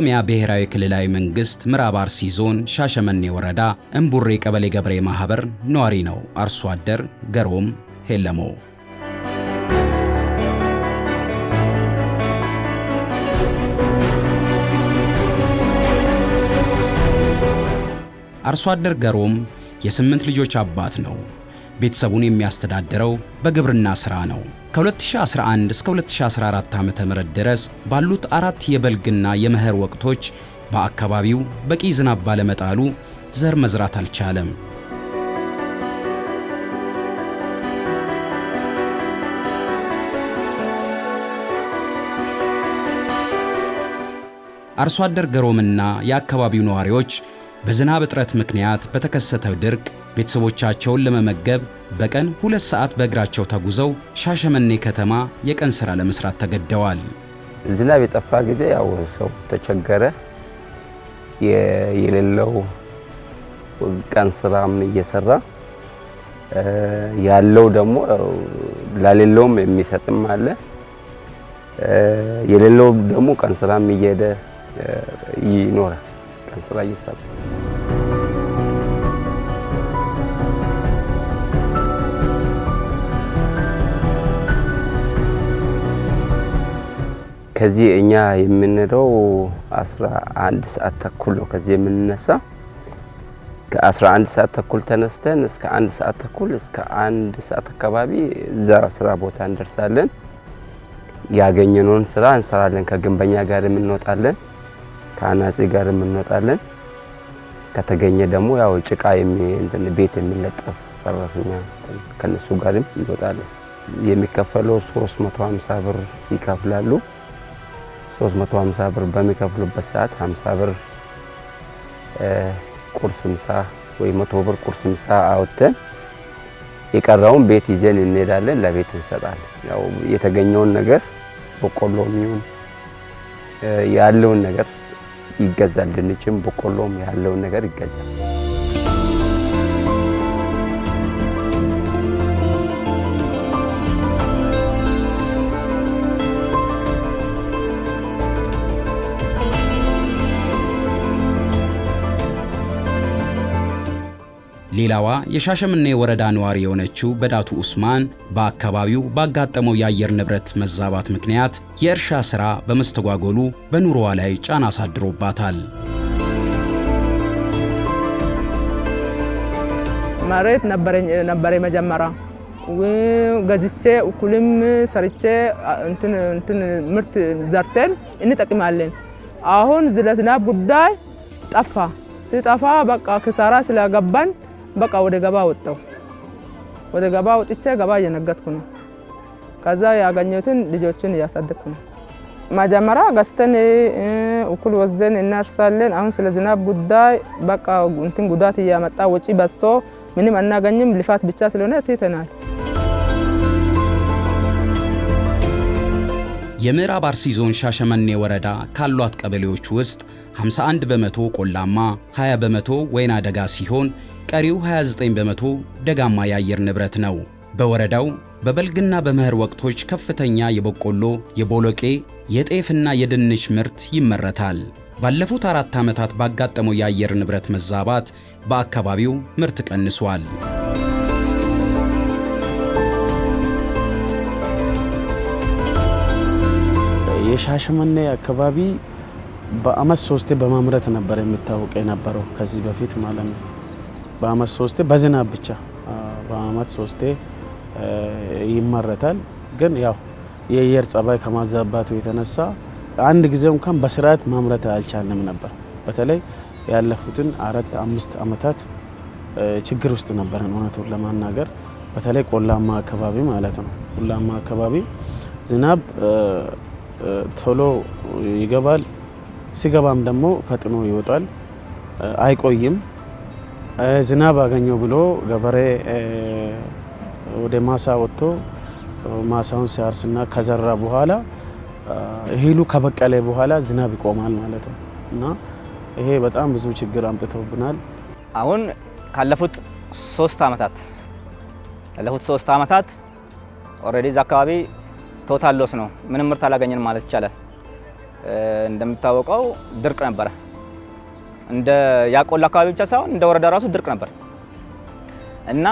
በኦሮሚያ ብሔራዊ ክልላዊ መንግሥት ምዕራብ አርሲ ዞን ሻሸመኔ ወረዳ እምቡሬ ቀበሌ ገበሬ ማህበር ነዋሪ ነው አርሶ አደር ገሮም ሄለሞ። አርሶ አደር ገሮም የስምንት ልጆች አባት ነው። ቤተሰቡን የሚያስተዳድረው በግብርና ሥራ ነው። ከ2011 እስከ 2014 ዓ.ም ድረስ ባሉት አራት የበልግና የመኸር ወቅቶች በአካባቢው በቂ ዝናብ ባለመጣሉ ዘር መዝራት አልቻለም። አርሶ አደር ገሮምና የአካባቢው ነዋሪዎች በዝናብ እጥረት ምክንያት በተከሰተው ድርቅ ቤተሰቦቻቸውን ለመመገብ በቀን 2 ሰዓት በእግራቸው ተጉዘው ሻሸመኔ ከተማ የቀን ሥራ ለመስራት ተገደዋል። ዝናብ የጠፋ ጊዜ ያው ሰው ተቸገረ። የሌለው ቀን ስራም እየሰራ፣ ያለው ደግሞ ለሌለውም የሚሰጥም አለ። የሌለው ደግሞ ቀን ስራም እየሄደ ይኖራል። ቀን ስራ እየሰራ። ከዚህ እኛ የምንሄደው 11 ሰዓት ተኩል ነው። ከዚህ የምንነሳ ከ11 ሰዓት ተኩል ተነስተን እስከ 1 ሰዓት ተኩል፣ እስከ 1 ሰዓት አካባቢ እዛ ስራ ቦታ እንደርሳለን። ያገኘነውን ስራ እንሰራለን። ከግንበኛ ጋር እንወጣለን፣ ከአናጺ ጋር እንወጣለን። ከተገኘ ደግሞ ያው ጭቃ ቤት የሚለጠፍ ሰራተኛ ከነሱ ጋርም እንወጣለን። የሚከፈለው 350 ብር ይከፍላሉ። 350 ብር በሚከፍሉበት ሰዓት 50 ብር ቁርስ ምሳ ወይ 100 ብር ቁርስ ምሳ አውጥተን የቀረውን ቤት ይዘን እንሄዳለን። ለቤት እንሰጣለን። ያው የተገኘውን ነገር በቆሎም ይሁን ያለውን ነገር ይገዛል። ድንችም በቆሎም ያለውን ነገር ይገዛል። ሌላዋ የሻሸመኔ ወረዳ ነዋሪ የሆነችው በዳቱ ኡስማን በአካባቢው ባጋጠመው የአየር ንብረት መዛባት ምክንያት የእርሻ ሥራ በመስተጓጎሉ በኑሮዋ ላይ ጫና አሳድሮባታል። መሬት ነበረ፣ መጀመሪያ ገዝቼ እኩልም ሰርቼ እንትን እንትን ምርት ዘርተን እንጠቅማለን። አሁን ስለ ዝናብ ጉዳይ ጠፋ። ሲጠፋ በቃ ክሳራ ስለገባን በቃ ወደ ገባ ወጣው። ወደ ገባ ወጥቼ ገባ እየነገድኩ ነው። ከዛ ያገኘሁትን ልጆችን እያሳደግኩ ነው። መጀመሪያ ገዝተን እኩል ወስደን እናርሳለን። አሁን ስለ ዝናብ ጉዳይ በቃ እንትን ጉዳት እያመጣ ወጪ በዝቶ ምንም አናገኝም። ልፋት ብቻ ስለሆነ ትተናል። የምዕራብ አርሲ ዞን ሻሸመኔ ወረዳ ካሏት ቀበሌዎች ውስጥ 51% ቆላማ፣ 20% ወይና ደጋ ሲሆን ቀሪው 29% ደጋማ የአየር ንብረት ነው። በወረዳው በበልግና በመኸር ወቅቶች ከፍተኛ የበቆሎ፣ የቦሎቄ፣ የጤፍና የድንች ምርት ይመረታል። ባለፉት 4 ዓመታት ባጋጠመው የአየር ንብረት መዛባት በአካባቢው ምርት ቀንሷል። የሻሸመኔ አካባቢ በአመት ሶስቴ በማምረት ነበር የሚታወቅ የነበረው ከዚህ በፊት ማለት ነው። በአመት ሶስቴ በዝናብ ብቻ በአመት ሶስቴ ይመረታል። ግን ያው የአየር ጸባይ ከማዛባቱ የተነሳ አንድ ጊዜ እንኳን በስርዓት ማምረት አልቻልንም ነበር። በተለይ ያለፉትን 4፣ 5 አመታት ችግር ውስጥ ነበረን እውነቱን ለማናገር፣ በተለይ ቆላማ አካባቢ ማለት ነው። ቆላማ አካባቢ ዝናብ ቶሎ ይገባል፣ ሲገባም ደግሞ ፈጥኖ ይወጣል፣ አይቆይም። ዝናብ አገኘው ብሎ ገበሬ ወደ ማሳ ወጥቶ ማሳውን ሲያርስና ከዘራ በኋላ፣ እህሉ ከበቀለ በኋላ ዝናብ ይቆማል ማለት ነው እና ይሄ በጣም ብዙ ችግር አምጥቶብናል። አሁን ካለፉት 3 ዓመታት already እዛ አካባቢ total loss ነው። ምንም ምርት አላገኘንም ማለት ይቻላል። እንደሚታወቀው ድርቅ ነበረ። እንደ ያቆላ አካባቢ ብቻ ሳይሆን እንደ ወረዳ ራሱ ድርቅ ነበር እና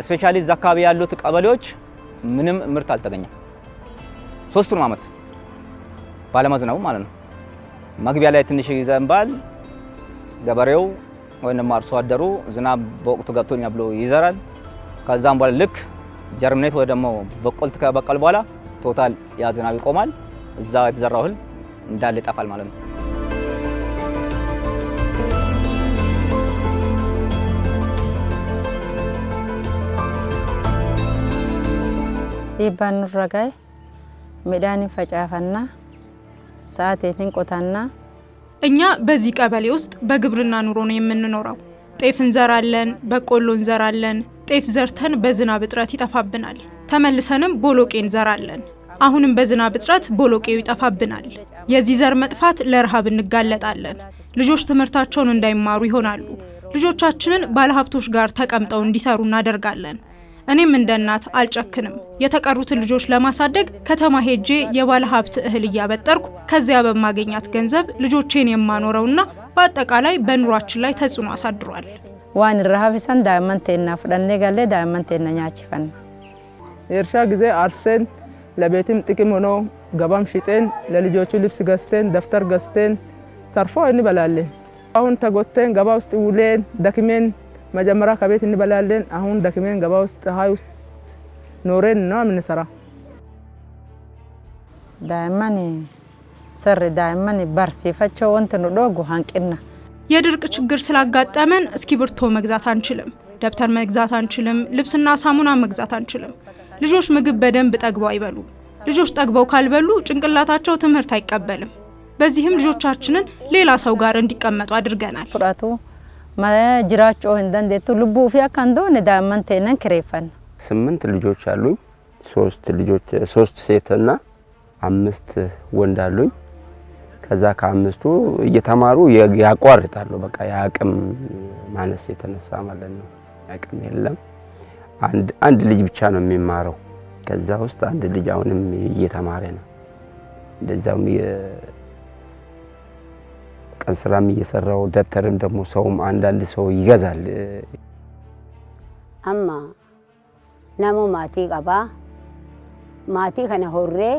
especially እዛ አካባቢ ያሉት ቀበሌዎች ምንም ምርት አልተገኘም። 3ቱንም ዓመት ባለመዝነቡ ማለት ነው። መግቢያ ላይ ትንሽ ይዘንባል። ገበሬው ወይንም አርሶ አደሩ ዝናብ በወቅቱ ገብቶኛል ብሎ ይዘራል። ከዛም በኋላ ልክ germinate ወይ ደግሞ በቆልት ከበቀል በኋላ total ያ ዝናብ ይቆማል። እዛ የተዘራው እህል እንዳለ ይጠፋል ማለት ነው። Dhiibbaan nurra gahe midhaan hin facaafannaa, sa'aatiin hin qotannaa. እኛ በዚህ ቀበሌ ውስጥ በግብርና ኑሮ ነው የምንኖረው። ጤፍ እንዘራለን፣ በቆሎ እንዘራለን። ጤፍ ዘርተን በዝናብ እጥረት ይጠፋብናል። ተመልሰንም ቦሎቄ እንዘራለን። አሁንም በዝናብ እጥረት ቦሎቄው ይጠፋብናል። የዚህ ዘር መጥፋት ለረሃብ እንጋለጣለን። ልጆች ትምህርታቸውን እንዳይማሩ ይሆናሉ። ልጆቻችንን ባለሀብቶች ጋር ተቀምጠው እንዲሰሩ እናደርጋለን። እኔም እንደ እናት አልጨክንም። የተቀሩትን ልጆች ለማሳደግ ከተማ ሄጄ የባለ ሀብት እህል እያበጠርኩ ከዚያ በማገኛት ገንዘብ ልጆቼን የማኖረውና በአጠቃላይ በኑሯችን ላይ ተጽዕኖ አሳድሯል። Waan irraa hafisan daa'imman teennaa fudhannee gallee daa'imman teenna nyaachifanna. የእርሻ ጊዜ አርሰን ለቤትም ጥቅም ሆኖ ገባም ሽጠን ለልጆቹ ልብስ ገዝተን ደብተር ገዝተን ተርፎ እንበላለን። አሁን ተጎተን ገባ ውስጥ ውለን ደክመን መጀመሪያ ከቤት እንበላለን። አሁን ደክመን ገባ ውስጥ ፀሐይ ውስጥ ኖረን ነው የምንሰራ። Daa'imman sarri daa'imman barsiifachuu wanti nu dhoogu hanqina. የድርቅ ችግር ስላጋጠመን እስክሪብቶ መግዛት አንችልም፣ ደብተር መግዛት አንችልም፣ ልብስና ሳሙና መግዛት አንችልም። ልጆች ምግብ በደንብ ጠግበው አይበሉም። ልጆች ጠግበው ካልበሉ ጭንቅላታቸው ትምህርት አይቀበልም። በዚህም ልጆቻችንን ሌላ ሰው ጋር እንዲቀመጡ አድርገናል። Fudhatu jiraachuu hin dandeettu lubbuu ofii akka hin doone daa'imman teennan kireeffanna. 8 ልጆች አሉኝ። 3 ልጆች፣ 3 ሴትና 5 ወንድ አሉኝ። ከዛ ከአምስቱ እየተማሩ ያቋርጣሉ። በቃ የአቅም ማነስ የተነሳ ማለት ነው። አቅም የለም። አንድ ልጅ ብቻ ነው የሚማረው። ከዛ ውስጥ አንድ ልጅ አሁንም እየተማረ ነው። እንደዛውም የቀን ስራም እየሰራው ደብተርም ደግሞ ሰውም አንዳንድ ሰው ይገዛል። Amma namu maatii qabaa. Maatii kana horree,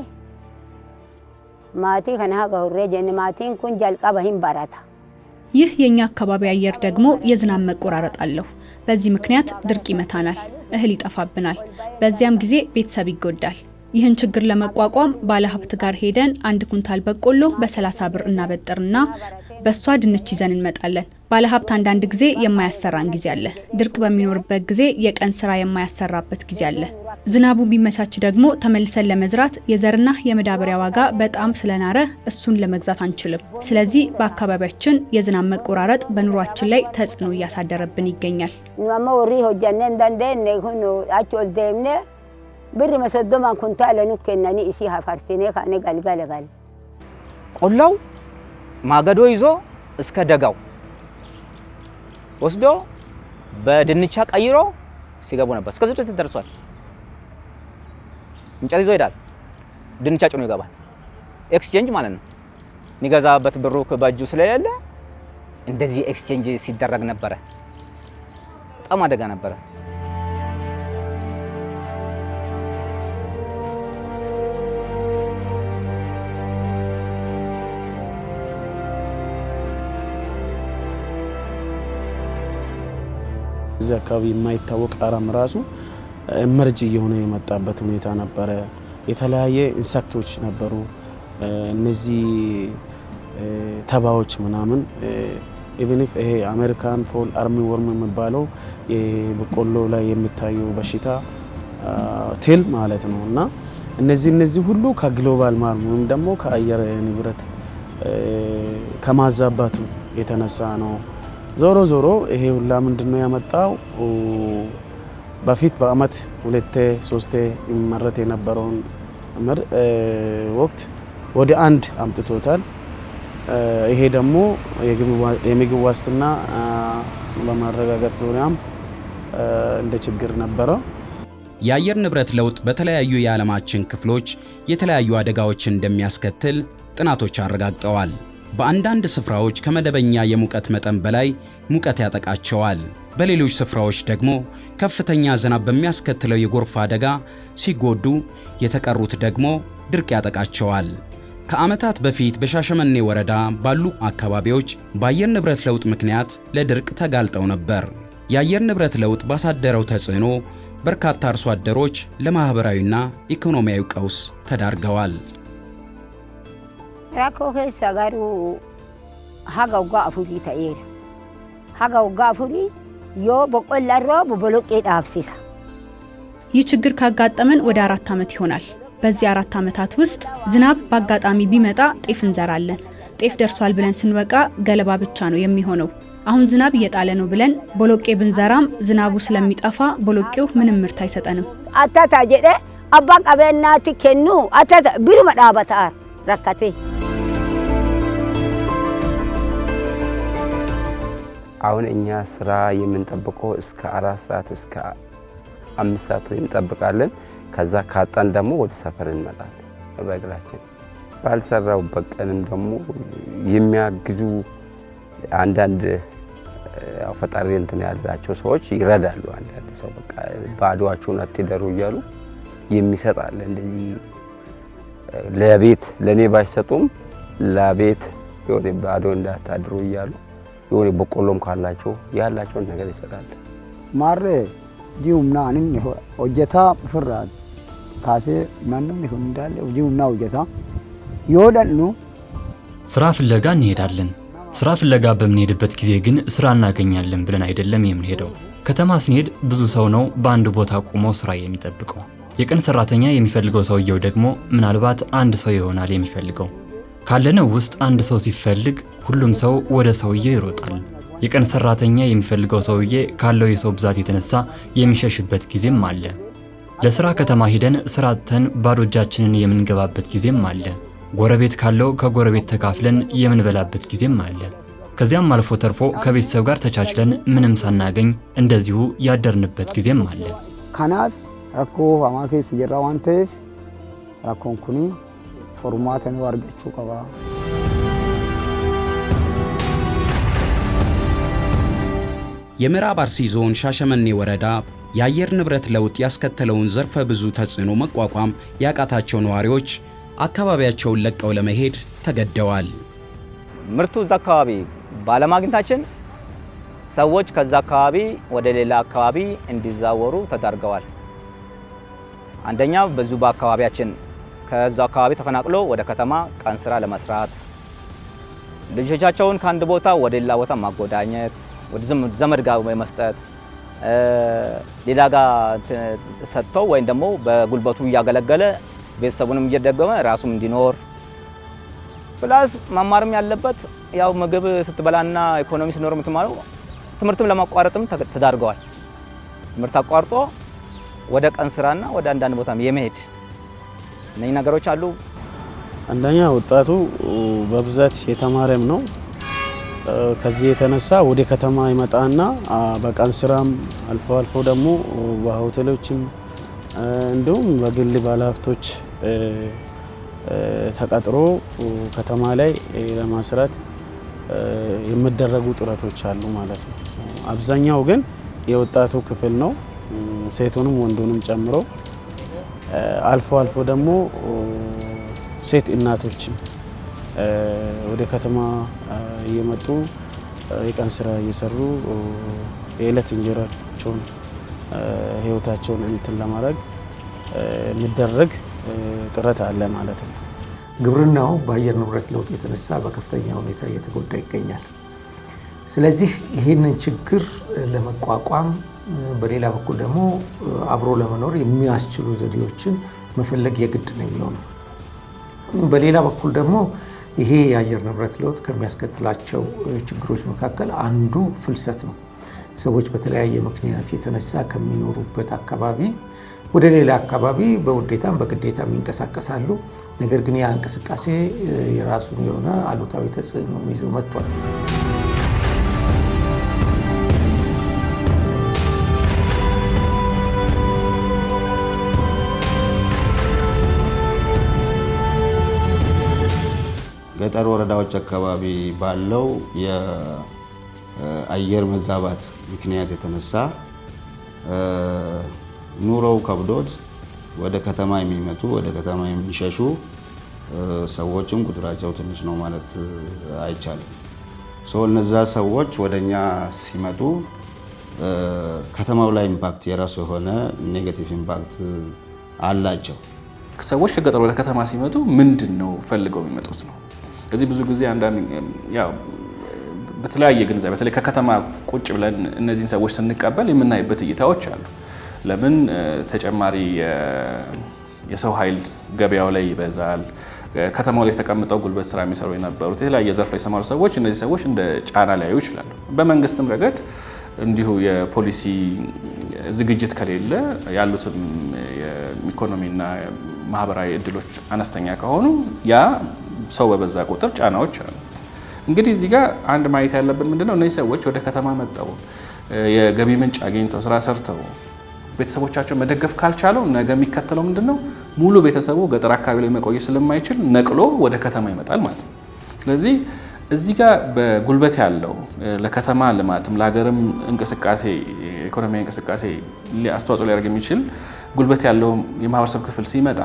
maatii kana haga horree jenne maatiin kun jalqaba hin barata. ይህ የኛ አካባቢ አየር ደግሞ የዝናብ መቆራረጥ አለው። በዚህ ምክንያት ድርቅ ይመታናል፣ እህል ይጠፋብናል። በዚያም ጊዜ ቤተሰብ ይጎዳል። ይህን ችግር ለመቋቋም ባለሀብት ጋር ሄደን አንድ ኩንታል በቆሎ በ30 ብር እናበጥርና በሷ ድንች ይዘን እንመጣለን። ባለሀብት አንዳንድ ጊዜ የማያሰራን ጊዜ አለ። ድርቅ በሚኖርበት ጊዜ የቀን ስራ የማያሰራበት ጊዜ አለ። ዝናቡ ቢመቻች ደግሞ ተመልሰን ለመዝራት የዘርና የማዳበሪያ ዋጋ በጣም ስለናረ እሱን ለመግዛት አንችልም። ስለዚህ በአካባቢያችን የዝናብ መቆራረጥ በኑሯችን ላይ ተጽዕኖ እያሳደረብን ይገኛል። Nu amma warri hojjannee hin dandeenye kun achi ol deemnee birrima 30n kuntaala nu kennanii isii hafarsinee kaanee galgala galle. ቆላው ማገዶ ይዞ እስከ ደጋው ወስዶ በድንቻ ቀይሮ ሲገቡ ነበር። እስከዚህ ድረስ ደርሷል። እንጨት ይዞ ይሄዳል፣ ድንቻ ጭኖ ይገባል። Exchange ማለት ነው። የሚገዛበት ብሩ በእጁ ስለሌለ እንደዚህ exchange ሲደረግ ነበረ። በጣም አደጋ ነበረ። እዚህ አካባቢ የማይታወቅ አረም ራሱ emerge እየሆነ የመጣበት ሁኔታ ነበረ። የተለያየ insect ኦች ነበሩ። እነዚህ ተባዎች ምናምን even if ይሄ American fall armyworm የሚባለው የበቆሎ ላይ የሚታየው በሽታ ትል ማለት ነው እና እነዚህ ሁሉ ከ global warm ወይም ደግሞ ከአየር ንብረት ከማዛባቱ የተነሳ ነው። ዞሮ ዞሮ ይሄ ሁላ ምንድነው ያመጣው? በፊት በአመት ሁለቴ ሶስቴ ይመረት የነበረውን ወቅት ወደ አንድ አምጥቶታል። ይሄ ደግሞ የምግብ ዋስትና በማረጋገጥ ዙሪያም እንደ ችግር ነበረ። የአየር ንብረት ለውጥ በተለያዩ የዓለማችን ክፍሎች የተለያዩ አደጋዎችን እንደሚያስከትል ጥናቶች አረጋግጠዋል። በአንዳንድ ስፍራዎች ከመደበኛ የሙቀት መጠን በላይ ሙቀት ያጠቃቸዋል። በሌሎች ስፍራዎች ደግሞ ከፍተኛ ዝናብ በሚያስከትለው የጎርፍ አደጋ ሲጎዱ፣ የተቀሩት ደግሞ ድርቅ ያጠቃቸዋል። ከዓመታት በፊት በሻሸመኔ ወረዳ ባሉ አካባቢዎች በአየር ንብረት ለውጥ ምክንያት ለድርቅ ተጋልጠው ነበር። የአየር ንብረት ለውጥ ባሳደረው ተጽዕኖ በርካታ አርሶ አደሮች ለማኅበራዊና ኢኮኖሚያዊ ቀውስ ተዳርገዋል። Rakkoo keessa garuu haga waggaa 4 ta'eera. Haga waggaa 4 yoo boqqollaan roobu boloqqee dhaabsisa. ይህ ችግር ካጋጠመን ወደ 4 ዓመት ይሆናል። በዚህ 4 ዓመታት ውስጥ ዝናብ በአጋጣሚ ቢመጣ ጤፍ እንዘራለን። ጤፍ ደርሷል ብለን ስንወቃ ገለባ ብቻ ነው የሚሆነው። አሁን ዝናብ እየጣለ ነው ብለን ቦሎቄ ብንዘራም ዝናቡ ስለሚጠፋ ቦሎቄው ምንም ምርት አይሰጠንም። Attata jedhee abbaan qabeenyaatti kennu attata biruma dhaabataa rakkate. አሁን እኛ ስራ የምንጠብቀው እስከ 4 ሰዓት እስከ 5 ሰዓት እንጠብቃለን። ከዛ ካጣን ደግሞ ወደ ሰፈር እንመጣለን በእግራችን። ባልሰራውበት ቀንም ደግሞ የሚያግዙ አንዳንድ ያው ፈጣሪ እንትን ያላቸው ሰዎች ይረዳሉ። አንዳንድ ሰው በቃ ባዶአችሁን አትደሩ እያሉ የሚሰጥ አለ። እንደዚህ ለቤት ለኔ ባይሰጡም ለቤት የሆነ ባዶ እንዳታድሩ እያሉ የሆነ በቆሎም ካላቸው ያላቸውን ነገር ይሰጣል። Maarree hojii humnaa inni hojjetaa ofirraa kaasee namni kun እንዳለ hojii humnaa hojjetaa yoo dhaqnu ስራ ፍለጋ እንሄዳለን። ስራ ፍለጋ በምንሄድበት ጊዜ ግን ስራ እናገኛለን ብለን አይደለም የምንሄደው። ከተማ ስንሄድ ብዙ ሰው ነው በአንድ ቦታ ቆሞ ስራ የሚጠብቀው። የቀን ሰራተኛ የሚፈልገው ሰውየው ደግሞ ምናልባት አንድ ሰው ይሆናል የሚፈልገው። ካለነው ውስጥ አንድ ሰው ሲፈልግ ሁሉም ሰው ወደ ሰውየው ይሮጣል። የቀን ሰራተኛ የሚፈልገው ሰውዬ ካለው የሰው ብዛት የተነሳ የሚሸሽበት ጊዜም አለ። ለስራ ከተማ ሄደን ስራ አጥተን ባዶ እጃችንን የምንገባበት ጊዜም አለ። ጎረቤት ካለው ከጎረቤት ተካፍለን የምንበላበት ጊዜም አለ። ከዚያም አልፎ ተርፎ ከቤተሰብ ጋር ተቻችለን ምንም ሳናገኝ እንደዚሁ ያደርንበት ጊዜም አለ። Kanaaf rakkoo hamaa keessa jirra waan ta'eef rakkoon kun furmaata nu argachuu qaba. የምዕራብ አርሲ ዞን ሻሸመኔ ወረዳ የአየር ንብረት ለውጥ ያስከተለውን ዘርፈ ብዙ ተጽዕኖ መቋቋም ያቃታቸው ነዋሪዎች አካባቢያቸውን ለቀው ለመሄድ ተገደዋል። ምርቱ እዛ አካባቢ ባለማግኘታችን ሰዎች ከዛ አካባቢ ወደ ሌላ አካባቢ እንዲዛወሩ ተዳርገዋል። አንደኛ በዚሁ በአካባቢያችን ከዛው አካባቢ ተፈናቅሎ ወደ ከተማ ቀን ስራ ለመስራት፣ ልጆቻቸውን ከአንድ ቦታ ወደ ሌላ ቦታ ማጎዳኘት፣ ወደ ዘመድ ጋር መስጠት፣ ሌላ ጋር ሰጥተው ወይም ደግሞ በጉልበቱ እያገለገለ ቤተሰቡንም እየደገመ ራሱም እንዲኖር፣ plus መማርም ያለበት ያው ምግብ ስትበላና ኢኮኖሚ ሲኖር የምትማረው ትምህርትም ለማቋረጥም ተዳርገዋል። ትምህርት አቋርጦ ወደ ቀን ስራና ወደ አንዳንድ ቦታ የመሄድ እነዚህ ነገሮች አሉ። አንደኛ ወጣቱ በብዛት የተማረም ነው። ከዚህ የተነሳ ወደ ከተማ ይመጣና በቀን ስራም አልፎ አልፎ ደግሞ በሆቴሎችም እንዲሁም በግል ባለሀብቶች ተቀጥሮ ከተማ ላይ ለመስራት የሚደረጉ ጥረቶች አሉ ማለት ነው። አብዛኛው ግን የወጣቱ ክፍል ነው፣ ሴቱንም ወንዱንም ጨምሮ። አልፎ አልፎ ደግሞ ሴት እናቶችም ወደ ከተማ እየመጡ የቀን ስራ እየሰሩ የዕለት እንጀራቸውን ህይወታቸውን እንትን ለማድረግ የሚደረግ ጥረት አለ ማለት ነው። ግብርናው በአየር ንብረት ለውጥ የተነሳ በከፍተኛ ሁኔታ እየተጎዳ ይገኛል። ስለዚህ ይህንን ችግር ለመቋቋም በሌላ በኩል ደግሞ አብሮ ለመኖር የሚያስችሉ ዘዴዎችን መፈለግ የግድ ነው የሚሆነው። በሌላ በኩል ደግሞ ይሄ የአየር ንብረት ለውጥ ከሚያስከትላቸው ችግሮች መካከል አንዱ ፍልሰት ነው። ሰዎች በተለያየ ምክንያት የተነሳ ከሚኖሩበት አካባቢ ወደ ሌላ አካባቢ በውዴታም በግዴታም ይንቀሳቀሳሉ። ነገር ግን ያ እንቅስቃሴ የራሱን የሆነ አሉታዊ ተጽዕኖ ይዞ መጥቷል። ገጠር ወረዳዎች አካባቢ ባለው የአየር መዛባት ምክንያት የተነሳ ኑሮው ከብዶት ወደ ከተማ የሚመጡ፣ ወደ ከተማ የሚሸሹ ሰዎችም ቁጥራቸው ትንሽ ነው ማለት አይቻልም። So እነዛ ሰዎች ወደ እኛ ሲመጡ ከተማው ላይ impact የራሱ የሆነ negative impact አላቸው። ሰዎች ከገጠር ወደ ከተማ ሲመጡ ምንድን ነው ፈልገው የሚመጡት ነው። እዚህ ብዙ ጊዜ አንዳንድ ያው በተለያየ ግንዛቤ፣ በተለይ ከከተማ ቁጭ ብለን እነዚህን ሰዎች ስንቀበል የምናይበት እይታዎች አሉ። ለምን ተጨማሪ የሰው ኃይል ገበያው ላይ ይበዛል። ከተማው ላይ ተቀምጠው ጉልበት ስራ የሚሰሩ የነበሩት፣ የተለያየ ዘርፍ ላይ የተሰማሩ ሰዎች እነዚህ ሰዎች እንደ ጫና ሊያዩ ይችላሉ። በመንግስትም ረገድ እንዲሁ የፖሊሲ ዝግጅት ከሌለ፣ ያሉትም የኢኮኖሚና ማህበራዊ እድሎች አነስተኛ ከሆኑ፣ ያ ሰው በበዛ ቁጥር ጫናዎች አሉ። እንግዲህ እዚህ ጋር አንድ ማየት ያለብን ምንድነው፣ እነዚህ ሰዎች ወደ ከተማ መጥተው የገቢ ምንጭ አግኝተው ስራ ሰርተው ቤተሰቦቻቸው መደገፍ ካልቻለው ነገ የሚከተለው ምንድነው? ሙሉ ቤተሰቡ ገጠር አካባቢ ላይ መቆየት ስለማይችል ነቅሎ ወደ ከተማ ይመጣል ማለት ነው። ስለዚህ እዚህ ጋር በጉልበት ያለው፣ ለከተማ ልማትም ለሀገርም እንቅስቃሴ፣ ኢኮኖሚያዊ እንቅስቃሴ አስተዋጽኦ ሊያደርግ የሚችል ጉልበት ያለው የማህበረሰብ ክፍል ሲመጣ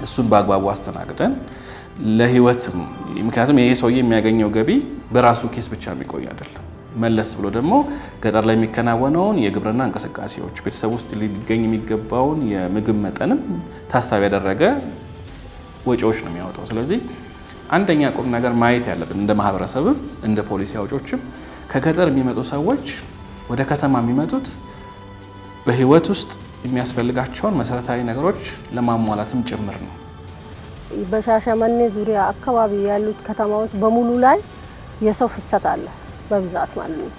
እሱን በአግባቡ አስተናግደን ለህይወትም፣ ምክንያቱም ይሄ ሰውዬ የሚያገኘው ገቢ በራሱ ኪስ ብቻ የሚቆይ አይደለም። መለስ ብሎ ደግሞ ገጠር ላይ የሚከናወነውን የግብርና እንቅስቃሴዎች፣ ቤተሰብ ውስጥ ሊገኝ የሚገባውን የምግብ መጠንም ታሳቢ ያደረገ ወጪዎች ነው የሚያወጣው። ስለዚህ አንደኛ ቁም ነገር ማየት ያለብን እንደ ማህበረሰብም እንደ ፖሊሲ አውጮችም ከገጠር የሚመጡ ሰዎች ወደ ከተማ የሚመጡት በህይወት ውስጥ የሚያስፈልጋቸውን መሰረታዊ ነገሮች ለማሟላትም ጭምር ነው። በሻሸመኔ ዙሪያ አካባቢ ያሉት ከተማዎች በሙሉ ላይ የሰው ፍሰት አለ በብዛት ማለት ነው።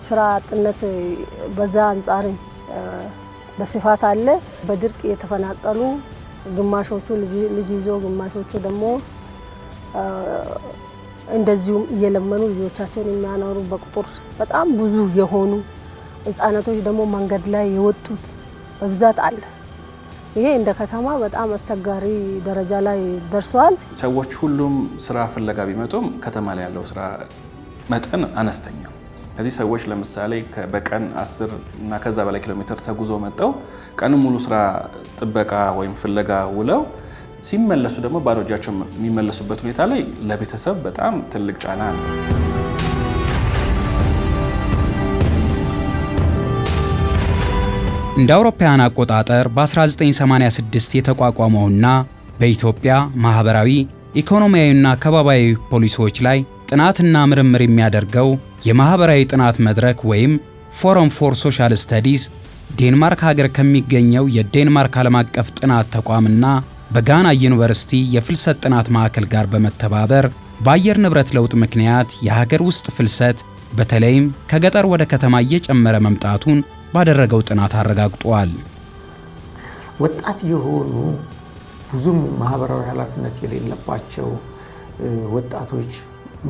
ስራ አጥነት በዛ አንጻር በስፋት አለ። በድርቅ የተፈናቀሉ ግማሾቹ ልጅ ይዞ፣ ግማሾቹ ደግሞ እንደዚሁም እየለመኑ ልጆቻቸውን የሚያኖሩ፣ በቁጥር በጣም ብዙ የሆኑ ህጻናቶች ደግሞ መንገድ ላይ የወጡት በብዛት አለ። ይሄ እንደ ከተማ በጣም አስቸጋሪ ደረጃ ላይ ደርሷል። ሰዎች ሁሉም ስራ ፍለጋ ቢመጡም ከተማ ላይ ያለው ስራ መጠን አነስተኛ ነው። ከዚህ ሰዎች ለምሳሌ በቀን 10 እና ከዛ በላይ ኪሎ ሜትር ተጉዞ መጥተው ቀኑን ሙሉ ስራ ጥበቃ ወይም ፍለጋ ውለው ሲመለሱ ደግሞ ባዶ እጃቸው የሚመለሱበት ሁኔታ ላይ ለቤተሰብ በጣም ትልቅ ጫና ነው። እንደ አውሮፓውያን አቆጣጠር በ1986 የተቋቋመውና በኢትዮጵያ ማህበራዊ፣ ኢኮኖሚያዊና ከባቢያዊ ፖሊሲዎች ላይ ጥናትና ምርምር የሚያደርገው የማህበራዊ ጥናት መድረክ ወይም Forum for Social Studies ዴንማርክ ሀገር ከሚገኘው የዴንማርክ ዓለም አቀፍ ጥናት ተቋምና በጋና ዩኒቨርሲቲ የፍልሰት ጥናት ማዕከል ጋር በመተባበር በአየር ንብረት ለውጥ ምክንያት የሀገር ውስጥ ፍልሰት በተለይም ከገጠር ወደ ከተማ እየጨመረ መምጣቱን ባደረገው ጥናት አረጋግጧል። ወጣት የሆኑ፣ ብዙም ማህበራዊ ኃላፊነት የሌለባቸው ወጣቶች፣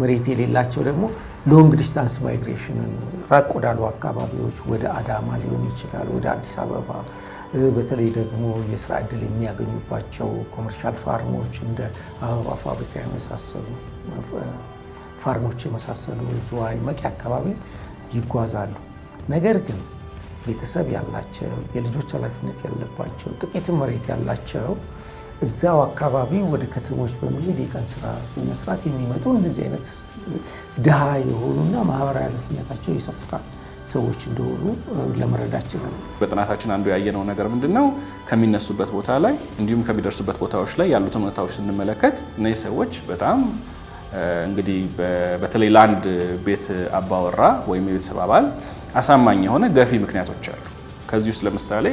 መሬት የሌላቸው ደግሞ long distance migration ን ራቅ ወዳሉ አካባቢዎች፣ ወደ አዳማ ሊሆን ይችላል፣ ወደ አዲስ አበባ፣ በተለይ ደግሞ የስራ እድል የሚያገኙባቸው commercial farm ኦች፣ እንደ አበባ ፋብሪካ የመሳሰሉ farm ኦች የመሳሰሉ ዝዋይ፣ መቂ አካባቢ ይጓዛሉ። ነገር ግን ቤተሰብ ያላቸው፣ የልጆች ኃላፊነት ያለባቸው፣ ጥቂትም መሬት ያላቸው እዛው አካባቢ ወደ ከተሞች በመሄድ የቀን ስራ በመስራት የሚመጡ እንደዚህ አይነት ድሃ የሆኑና ማህበራዊ ኃላፊነታቸው የሰፋ ሰዎች እንደሆኑ ለመረዳት ችለናል። በጥናታችን አንዱ ያየነው ነገር ምንድን ነው? ከሚነሱበት ቦታ ላይ እንዲሁም ከሚደርሱበት ቦታዎች ላይ ያሉትን ሁኔታዎች ስንመለከት እነዚህ ሰዎች በጣም እንግዲህ በተለይ ለአንድ ቤት አባወራ ወይም የቤተሰብ አባል አሳማኝ የሆነ ገፊ ምክንያቶች አሉ። ከዚህ ውስጥ ለምሳሌ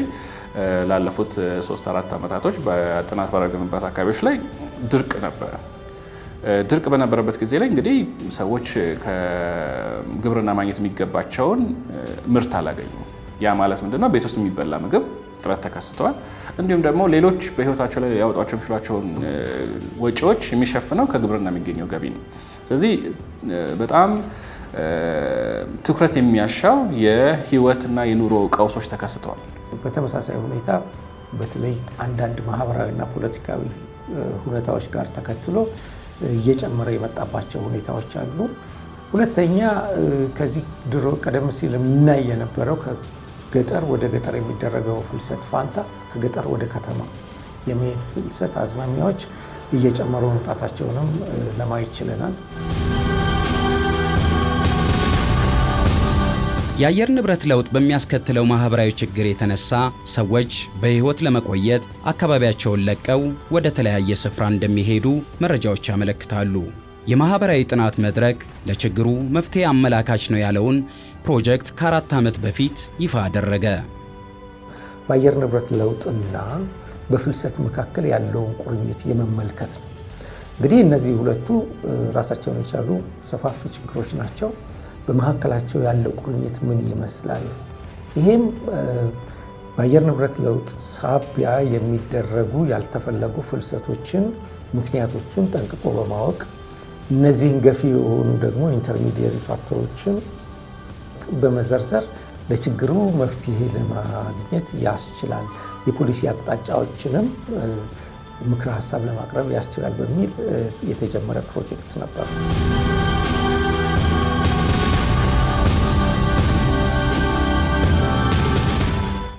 ላለፉት 3-4 ዓመታቶች በጥናት ባደረግንበት አካባቢዎች ላይ ድርቅ ነበረ። ድርቅ በነበረበት ጊዜ ላይ እንግዲህ ሰዎች ከግብርና ማግኘት የሚገባቸውን ምርት አላገኙም። ያ ማለት ምንድነው? ቤት ውስጥ የሚበላ ምግብ እጥረት ተከስተዋል። እንዲሁም ደግሞ ሌሎች በህይወታቸው ላይ ሊያወጧቸው የሚችሏቸውን ወጪዎች የሚሸፍነው ከግብርና የሚገኘው ገቢ ነው። ስለዚህ በጣም ትኩረት የሚያሻው የህይወትና የኑሮ ቀውሶች ተከስተዋል። በተመሳሳይ ሁኔታ በተለይ አንዳንድ ማህበራዊና ፖለቲካዊ ሁኔታዎች ጋር ተከትሎ እየጨመረ የመጣባቸው ሁኔታዎች አሉ። ሁለተኛ ከዚህ ድሮ ቀደም ሲል የምናይ የነበረው ከገጠር ወደ ገጠር የሚደረገው ፍልሰት ፋንታ ከገጠር ወደ ከተማ የመሄድ ፍልሰት አዝማሚያዎች እየጨመሩ መምጣታቸውንም ለማየት ችለናል። የአየር ንብረት ለውጥ በሚያስከትለው ማህበራዊ ችግር የተነሳ ሰዎች በሕይወት ለመቆየት አካባቢያቸውን ለቀው ወደ ተለያየ ስፍራ እንደሚሄዱ መረጃዎች ያመለክታሉ። የማህበራዊ ጥናት መድረክ ለችግሩ መፍትሄ አመላካች ነው ያለውን ፕሮጀክት ከ4 ዓመት በፊት ይፋ አደረገ። በአየር ንብረት ለውጥና በፍልሰት መካከል ያለውን ቁርኝት የመመልከት ነው። እንግዲህ እነዚህ ሁለቱ ራሳቸውን የቻሉ ሰፋፊ ችግሮች ናቸው። በመካከላቸው ያለው ቁርኝት ምን ይመስላል? ይሄም በአየር ንብረት ለውጥ ሳቢያ የሚደረጉ ያልተፈለጉ ፍልሰቶችን ምክንያቶቹን ጠንቅቆ በማወቅ እነዚህን ገፊ የሆኑ ደግሞ intermediary factor ኦችን በመዘርዘር ለችግሩ መፍትሄ ለማግኘት ያስችላል፣ የፖሊሲ አቅጣጫዎችንም ምክረ ሀሳብ ለማቅረብ ያስችላል በሚል የተጀመረ ፕሮጀክት ነበር።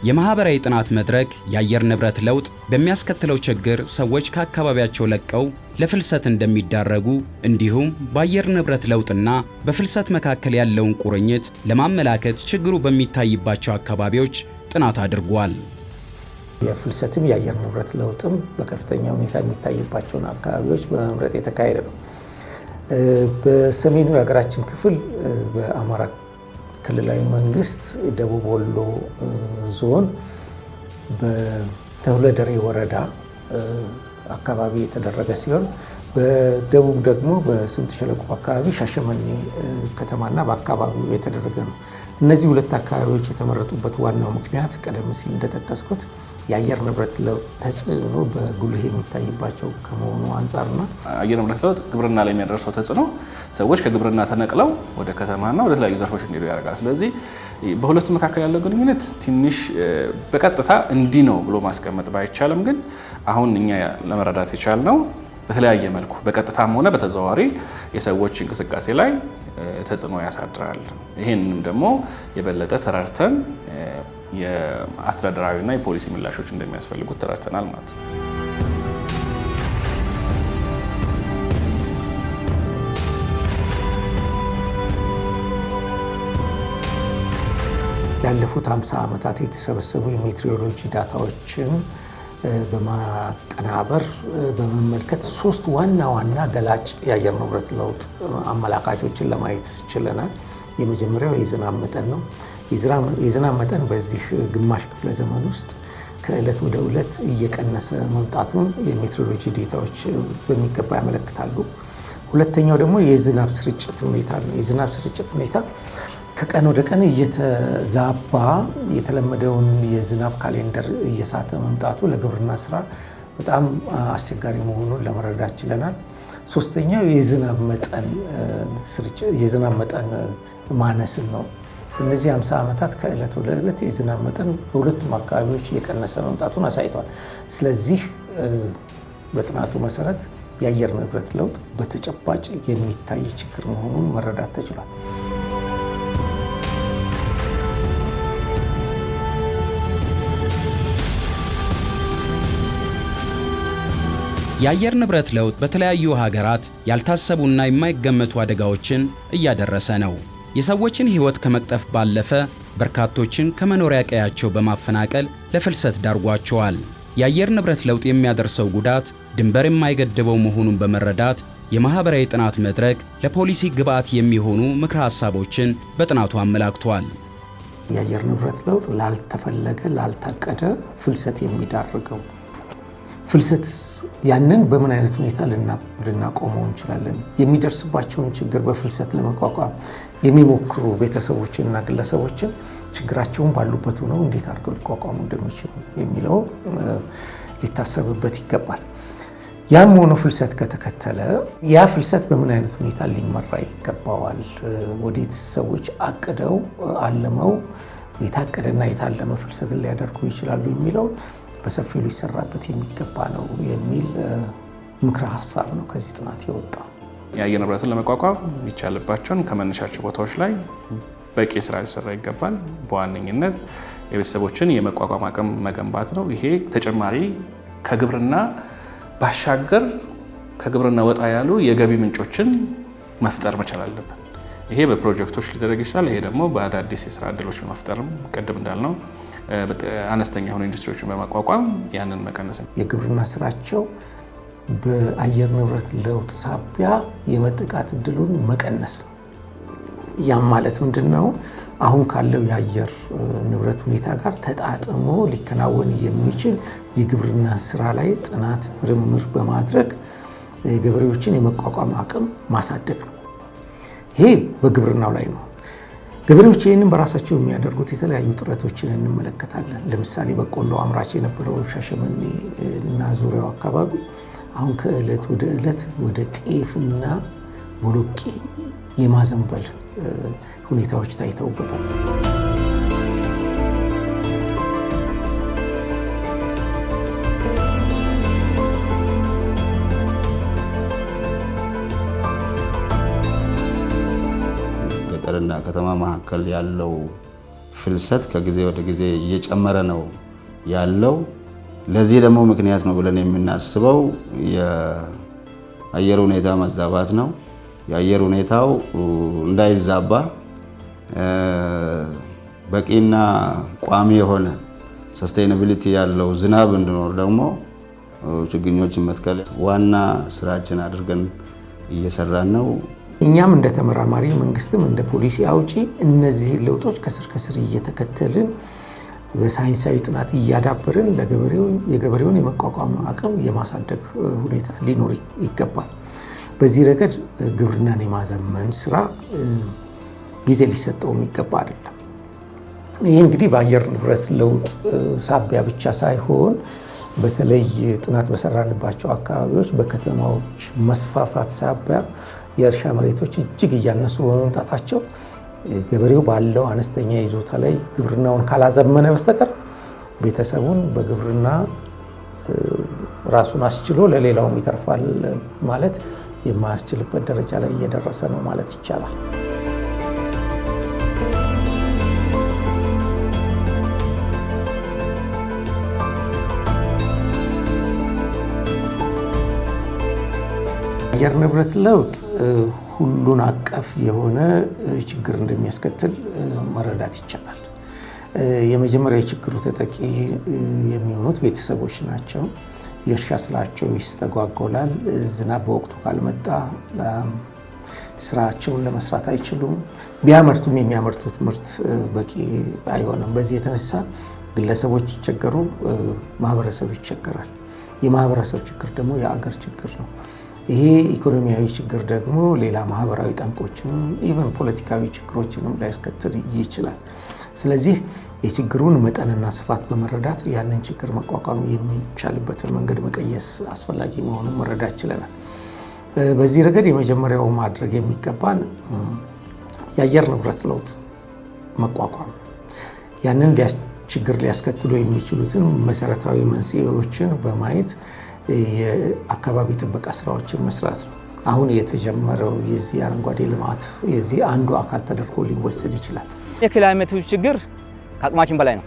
የማህበራዊ ጥናት መድረክ የአየር ንብረት ለውጥ በሚያስከትለው ችግር ሰዎች ከአካባቢያቸው ለቀው ለፍልሰት እንደሚዳረጉ እንዲሁም በአየር ንብረት ለውጥና በፍልሰት መካከል ያለውን ቁርኝት ለማመላከት ችግሩ በሚታይባቸው አካባቢዎች ጥናት አድርጓል። የፍልሰትም የአየር ንብረት ለውጥም በከፍተኛ ሁኔታ የሚታይባቸውን አካባቢዎች በመምረጥ የተካሄደ ነው። በሰሜኑ የሀገራችን ክፍል በአማራ ክልላዊ መንግስት ደቡብ ወሎ ዞን በተሁለደሬ ወረዳ አካባቢ የተደረገ ሲሆን በደቡብ ደግሞ በስምጥ ሸለቆ አካባቢ ሻሸመኔ ከተማና በአካባቢው የተደረገ ነው። እነዚህ ሁለት አካባቢዎች የተመረጡበት ዋናው ምክንያት ቀደም ሲል እንደጠቀስኩት የአየር ንብረት ለውጥ ተጽዕኖ በጉልህ የሚታይባቸው ከመሆኑ አንጻርና አየር ንብረት ለውጥ ግብርና ላይ የሚያደርሰው ተጽዕኖ ሰዎች ከግብርና ተነቅለው ወደ ከተማና ወደ ተለያዩ ዘርፎች እንዲሄዱ ያደርጋል። ስለዚህ በሁለቱ መካከል ያለው ግንኙነት ትንሽ በቀጥታ እንዲህ ነው ብሎ ማስቀመጥ ባይቻልም ግን አሁን እኛ ለመረዳት የቻልነው በተለያየ መልኩ በቀጥታም ሆነ በተዘዋዋሪ የሰዎች እንቅስቃሴ ላይ ተጽዕኖ ያሳድራል። ይሄንንም ደግሞ የበለጠ ተረድተን የአስተዳደራዊና የፖሊሲ ምላሾች እንደሚያስፈልጉት ተረድተናል ማለት ነው። ላለፉት 50 ዓመታት የተሰበሰቡ የሜትሮሎጂ ዳታዎችን በማቀናበር በመመልከት ሶስት ዋና ዋና ገላጭ የአየር ንብረት ለውጥ አመላካቾችን ለማየት ችለናል። የመጀመሪያው የዝናብ መጠን ነው። የዝናብ መጠን በዚህ ግማሽ ክፍለ ዘመን ውስጥ ከዕለት ወደ ዕለት እየቀነሰ መምጣቱን የሜትሮሎጂ ዴታዎች በሚገባ ያመለክታሉ። ሁለተኛው ደግሞ የዝናብ ስርጭት ሁኔታ ነው። የዝናብ ስርጭት ሁኔታ ከቀን ወደ ቀን እየተዛባ የተለመደውን የዝናብ ካሌንደር እየሳተ መምጣቱ ለግብርና ስራ በጣም አስቸጋሪ መሆኑን ለመረዳት ችለናል። ሶስተኛው የዝናብ መጠን ማነስን ነው። እነዚህ 50 ዓመታት ከዕለት ወደ ዕለት የዝናብ መጠን በሁለቱም አካባቢዎች እየቀነሰ መምጣቱን አሳይቷል። ስለዚህ በጥናቱ መሰረት የአየር ንብረት ለውጥ በተጨባጭ የሚታይ ችግር መሆኑን መረዳት ተችሏል። የአየር ንብረት ለውጥ በተለያዩ ሀገራት ያልታሰቡና የማይገመቱ አደጋዎችን እያደረሰ ነው። የሰዎችን ሕይወት ከመቅጠፍ ባለፈ በርካቶችን ከመኖሪያ ቀያቸው በማፈናቀል ለፍልሰት ዳርጓቸዋል። የአየር ንብረት ለውጥ የሚያደርሰው ጉዳት ድንበር የማይገድበው መሆኑን በመረዳት የማህበራዊ ጥናት መድረክ ለፖሊሲ ግብዓት የሚሆኑ ምክረ ሐሳቦችን በጥናቱ አመላክቷል። የአየር ንብረት ለውጥ ላልተፈለገ ላልታቀደ ፍልሰት የሚዳርገው ፍልሰት ያንን በምን አይነት ሁኔታ ልናቆመው እንችላለን? የሚደርስባቸውን ችግር በፍልሰት ለመቋቋም የሚሞክሩ ቤተሰቦችንና ግለሰቦችን ችግራቸውን ባሉበት ሆነው እንዴት አድርገው ሊቋቋሙ እንደሚችሉ የሚለው ሊታሰብበት ይገባል። ያም ሆኖ ፍልሰት ከተከተለ ያ ፍልሰት በምን አይነት ሁኔታ ሊመራ ይገባዋል? ወዴት ሰዎች አቅደው አልመው የታቀደና የታለመ ፍልሰትን ሊያደርጉ ይችላሉ የሚለው በሰፊው ሊሰራበት የሚገባ ነው የሚል ምክረ ሀሳብ ነው ከዚህ ጥናት የወጣው። የአየር ንብረትን ለመቋቋም የሚቻልባቸውን ከመነሻቸው ቦታዎች ላይ በቂ ስራ ሊሰራ ይገባል። በዋነኝነት የቤተሰቦችን የመቋቋም አቅም መገንባት ነው። ይሄ ተጨማሪ ከግብርና ባሻገር ከግብርና ወጣ ያሉ የገቢ ምንጮችን መፍጠር መቻል አለብን። ይሄ በፕሮጀክቶች ሊደረግ ይችላል። ይሄ ደግሞ በአዳዲስ የስራ እድሎች በመፍጠርም ቅድም እንዳልነው አነስተኛ የሆኑ ኢንዱስትሪዎችን በማቋቋም ያንን መቀነስ። የግብርና ስራቸው በአየር ንብረት ለውጥ ሳቢያ የመጠቃት እድሉን መቀነስ። ያም ማለት ምንድን ነው? አሁን ካለው የአየር ንብረት ሁኔታ ጋር ተጣጥሞ ሊከናወን የሚችል የግብርና ስራ ላይ ጥናት፣ ምርምር በማድረግ የገበሬዎችን የመቋቋም አቅም ማሳደግ ነው። ይሄ በግብርናው ላይ ነው። ገበሬዎች ይህንን በራሳቸው የሚያደርጉት የተለያዩ ጥረቶችን እንመለከታለን። ለምሳሌ በቆሎ አምራች የነበረው ሻሸመኔ እና ዙሪያው አካባቢ አሁን ከእለት ወደ እለት ወደ ጤፍና ቦሎቄ የማዘንበል ሁኔታዎች ታይተውበታል። ገጠርና ከተማ መካከል ያለው ፍልሰት ከጊዜ ወደ ጊዜ እየጨመረ ነው ያለው። ለዚህ ደግሞ ምክንያት ነው ብለን የምናስበው የአየር ሁኔታ መዛባት ነው። የአየር ሁኔታው እንዳይዛባ በቂና ቋሚ የሆነ sustainability ያለው ዝናብ እንዲኖር ደግሞ ችግኞችን መትከል ዋና ስራችን አድርገን እየሰራን ነው። እኛም እንደ ተመራማሪ፣ መንግስትም እንደ ፖሊሲ አውጪ እነዚህ ለውጦች ከስር ከስር እየተከተልን በሳይንሳዊ ጥናት እያዳበርን ለገበሬው የገበሬውን የመቋቋም አቅም የማሳደግ ሁኔታ ሊኖር ይገባል። በዚህ ረገድ ግብርናን የማዘመን ስራ ጊዜ ሊሰጠው የሚገባ አይደለም። ይህ እንግዲህ በአየር ንብረት ለውጥ ሳቢያ ብቻ ሳይሆን በተለይ ጥናት በሰራንባቸው አካባቢዎች በከተማዎች መስፋፋት ሳቢያ የእርሻ መሬቶች እጅግ እያነሱ በመምጣታቸው ገበሬው ባለው አነስተኛ ይዞታ ላይ ግብርናውን ካላዘመነ በስተቀር ቤተሰቡን በግብርና ራሱን አስችሎ ለሌላውም ይተርፋል ማለት የማያስችልበት ደረጃ ላይ እየደረሰ ነው ማለት ይቻላል። አየር ንብረት ለውጥ ሁሉን አቀፍ የሆነ ችግር እንደሚያስከትል መረዳት ይቻላል። የመጀመሪያ የችግሩ ተጠቂ የሚሆኑት ቤተሰቦች ናቸው። የእርሻ ስራቸው ይስተጓጎላል። ዝናብ በወቅቱ ካልመጣ ስራቸውን ለመስራት አይችሉም። ቢያመርቱም የሚያመርቱት ምርት በቂ አይሆንም። በዚህ የተነሳ ግለሰቦች ይቸገሩ፣ ማህበረሰብ ይቸገራል። የማህበረሰብ ችግር ደግሞ የአገር ችግር ነው። ይሄ ኢኮኖሚያዊ ችግር ደግሞ ሌላ ማህበራዊ ጠንቆችንም even ፖለቲካዊ ችግሮችንም ሊያስከትል ይችላል። ስለዚህ የችግሩን መጠንና ስፋት በመረዳት ያንን ችግር መቋቋም የሚቻልበትን መንገድ መቀየስ አስፈላጊ መሆኑን መረዳት ችለናል። በዚህ ረገድ የመጀመሪያው ማድረግ የሚገባን የአየር ንብረት ለውጥ መቋቋም፣ ያንን ችግር ሊያስከትሉ የሚችሉትን መሰረታዊ መንስኤዎችን በማየት የአካባቢ ጥበቃ ስራዎችን መስራት ነው። አሁን የተጀመረው የዚህ አረንጓዴ ልማት የዚህ አንዱ አካል ተደርጎ ሊወሰድ ይችላል። የ climate ኡ ችግር ከአቅማችን በላይ ነው።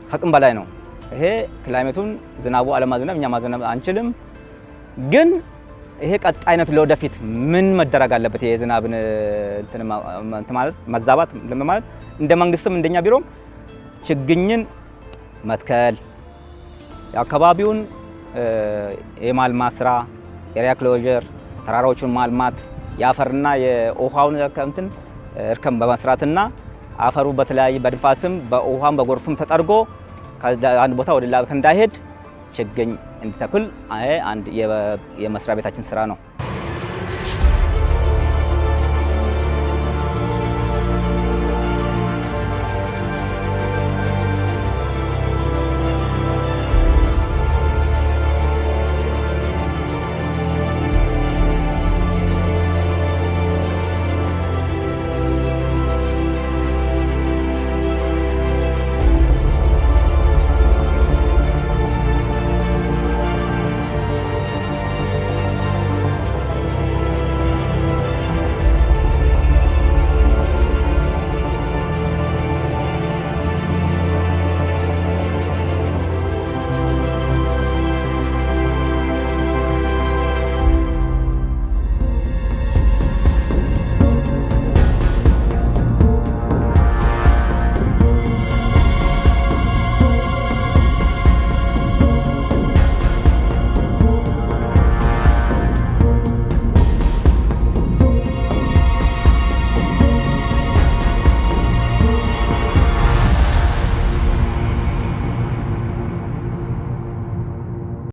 ከአቅም በላይ ነው። ይሄ climate ኡን ዝናቡ አለማዝነብ እኛ ማዝነብ አንችልም። ግን ይሄ ቀጣይነቱ ለወደፊት ምን መደረግ አለበት? የዝናብን እንትን ማለት መዛባት ለማለት እንደ መንግስትም እንደኛ ቢሮም ችግኝን መትከል፣ የአካባቢውን የማልማት ስራ፣ area closure፣ ተራራዎቹን ማልማት፣ የአፈርና የውሃውን እንትን እርከን በመስራትና አፈሩ በተለያየ በንፋስም በውሃም በጎርፍም ተጠርጎ ከአንድ ቦታ ወደ ሌላ ቦታ እንዳይሄድ ችግኝ እንዲተክል አንድ የመስሪያ ቤታችን ስራ ነው።